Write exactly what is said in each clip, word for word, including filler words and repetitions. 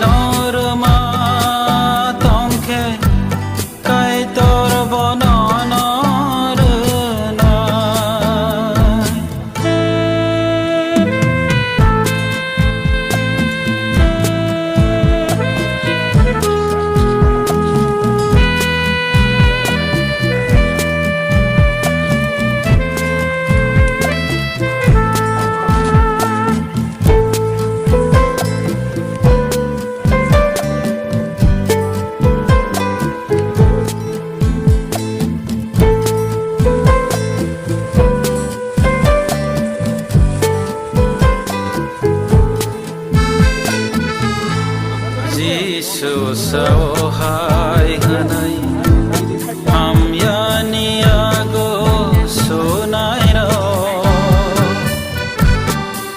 Norma tongkhe Kaitor bono norwnai. Jisu sao hai hwnwi, hamyani yago sunairok.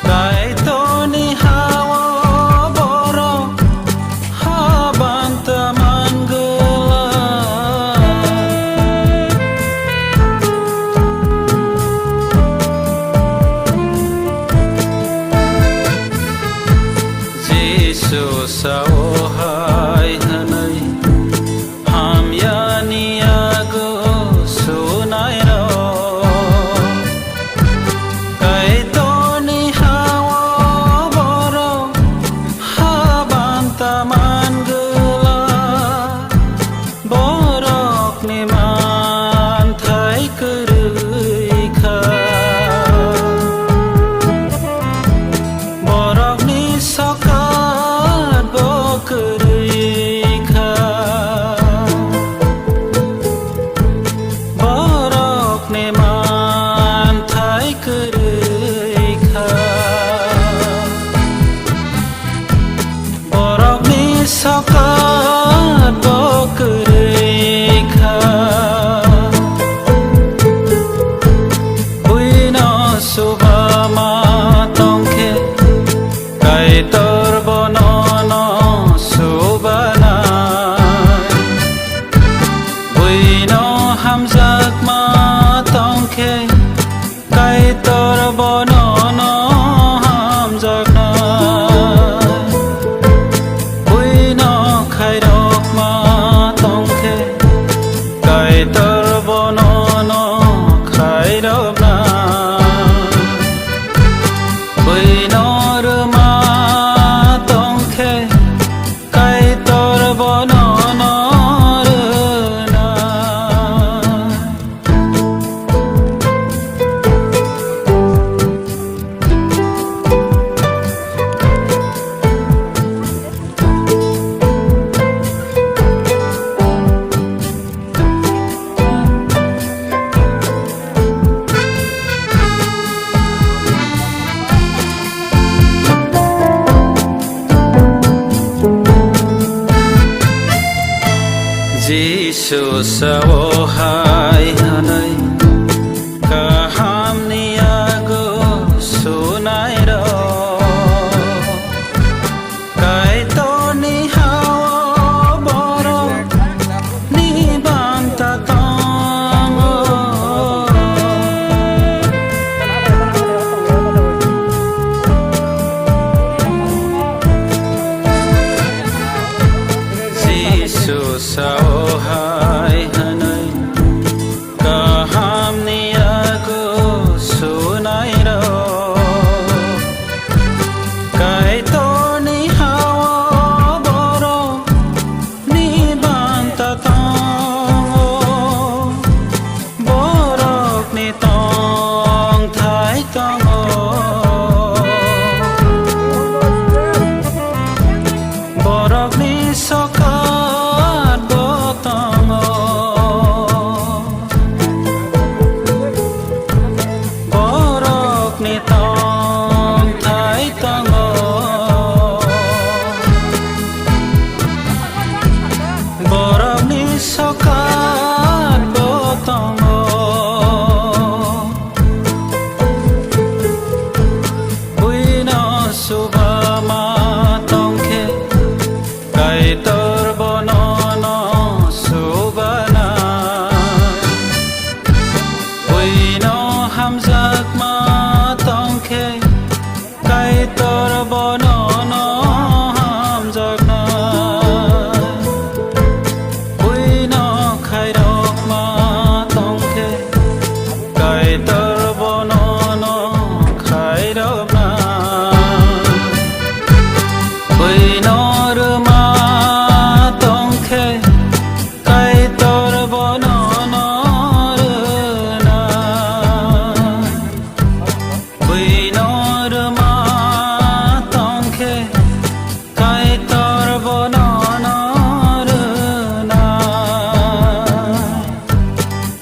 Kaitorni ha-o borok habanta mangwlak. Jisu sao hai hwnwi, hamyani yago sunairok. Kaitorni ha-o borok habanta mangwlak. Borokni manthai kwrwi kha. Borokni sokat bo kwrwi kha. Borokni manthai kwrwi kha. Borokni sokat bo kwrwi kha. Buino suba ma tongkhe, Kaitor bono no subana. Buino hamjakma tongkhe, Kaitor bono no hamjakna. Buino khairokma tongkhe, Kaitor bono no khairokna. Buino rwma tongkhe, Kaitor bono no rwna. Jisu sao hai hwnwi, kahamni yago sunairok. Kaitorni ha-o borokni banta tongo. Jisu sao hai hwnwi, Norma tongkhe Kaitor bono norna. Bui norma tongkhe Kaitor bono norna.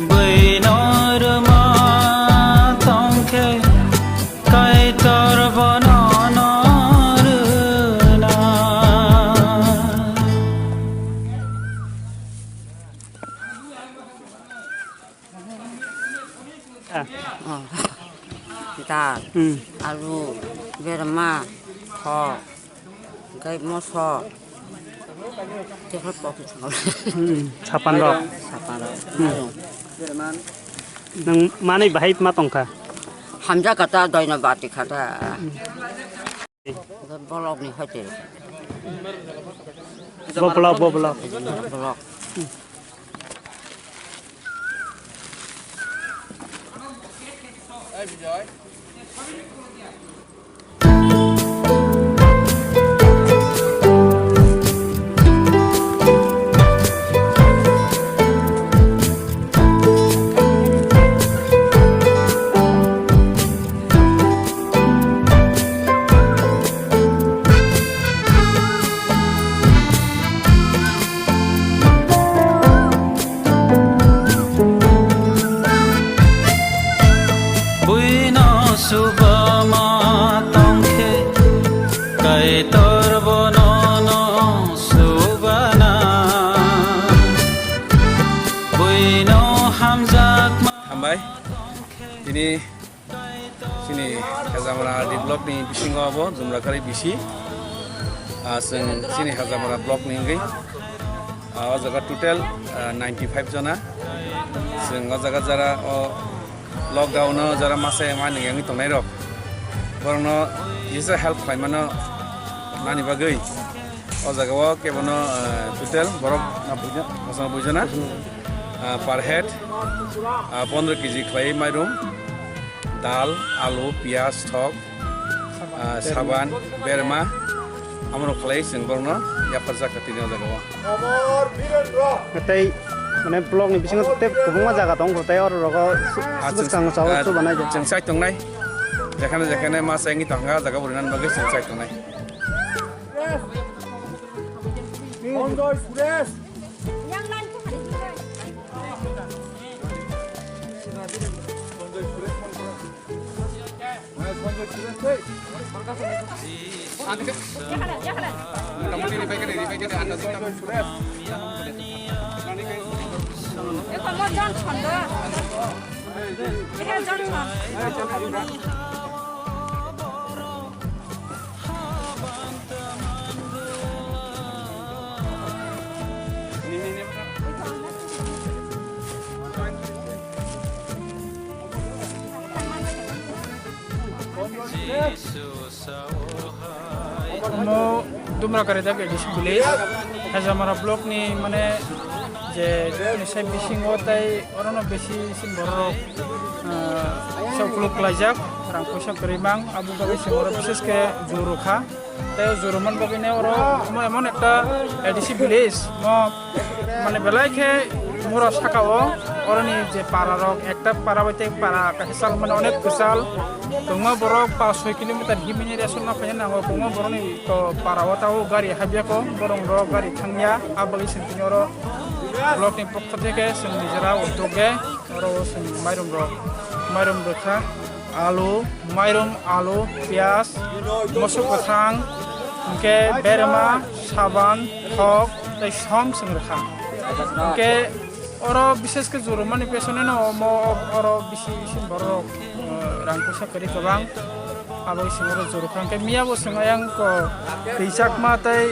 Bui norma tongkhe Kaitor bono norna. Ah. Oh. Dal, hmm, alu, berma, thok, gai moso. Tei hai pok. Hmm, sapan rok. Sapan rok. Hmm. Nang manwi bahai ma tongkha? Hamjakha ta, doino bati kha ta. Hmm. Bolok ni hotel. Bo bolok, bo bolok. Bolok. Buino subama tongkhe, Kaitor bono no subana. Buino hamjakma. Hambai. Tini Chini Hejamara D block ni bisingo abo Dumrakari bisi. Ah, chwng chini Hejamara block ni wngwi, ah, o jaga total, ah, ninety five jona. Chwng o jaga jara o lockdown o jara masa mani wngwi tongnai rok. Borokno kisa help khlaimano nani bagwi. O jaga o kebono, eh, total borok, ah, buijo-, bosong buijona. Ah, per head, ah, pondro kg khlai mairum, dal, alu, piyaj, thok, ah, saban, berma, amorok khlai chwng borokno yapharjak kha tini o jaga o. Tei, mane, block ni bisingo tei kwbangma jaga tongo, tei oro rogo, ah, chwng, bwskango chao, ah, chubanai de. Chwng chai tongnai, jekhane jekhane ma chai wngwi tongkha, jaga bo rinani bagwi chwng chai tongnai. Sundar Suresh. Omo Dumrakari dak A D C village, Hejamara block ni, mane, je, ni side bisingo tai orono bisi sin borok, ah, kisa ukuluk klaijak, rang puisa kwrwi mang, abo bagwi se oro bises khe juru kha. Tei juru man bagwi ne oro omo emon ekta A D C village, mo, mane, belai khe mura saka o, oroni je para rok, ekta para bai tei para kaisa sal mane onek kwchal. Kwbangma borok pas soi kilometer himini ration no khaina nango, kwbangma borokni to para o tabuk gari habya kho, borok rok gari thangya, a bagwi chwng tini oro block ni pokho theke chwng nijera uddog e oro chwng mairum rok, mairum rwkha, alu, mairum, alu, piyaj, moso kwthang, hwnkhe berma, saban, thok tei som chwng rwkha. Hwnkhe oro bises khe juru mani pesoneno omo oro bisi bisi borok, eh, rang puisa kwrwi kwbang. Abo chwng oro juru kha. Hwnkhe miya bo chwng ayang ko twi chakma tei,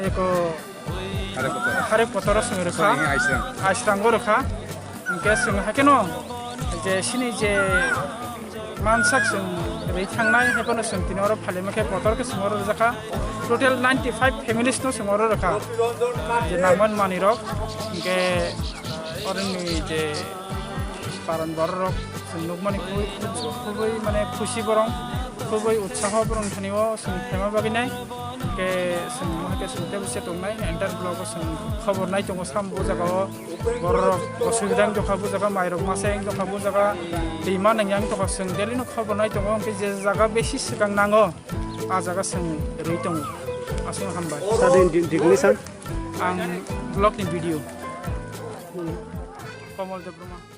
eh, ko Harek Potoro. Harek Potoro chwng rwkha. Sorry, Aisrang. Aisrango rwkha. Hwnkhe chwng haikhe no je chini je mansak chwng rwi thangnai, haiphano chwng tini oro phalima khe kotor khe chwng oro rwjakha. Total ninety five families no chwng oro rwkha. Je nangman manwi rok, hwnkhe oroni je paran borok rok chwng nukmani khubui, khubui mane khusi borok, khubui utsaho borok thani o chwng phaima bagwi nai. Ke seng mo ke seng tebo se tongnai, enter block o seng khobor nai tongo sam bo jaga o. Borok osubida wng tongkha bo jaga, mairok masa wng tongkha bo jaga, twi ma nang yang tongkha, seng daily no khobor nai tongo, hwnkhe je jaga besi swkang nango, a jaga seng rwi tongo. Aswk hambai. Sir, in di-, designation? Ang block ni B D O. Komol Debbarma.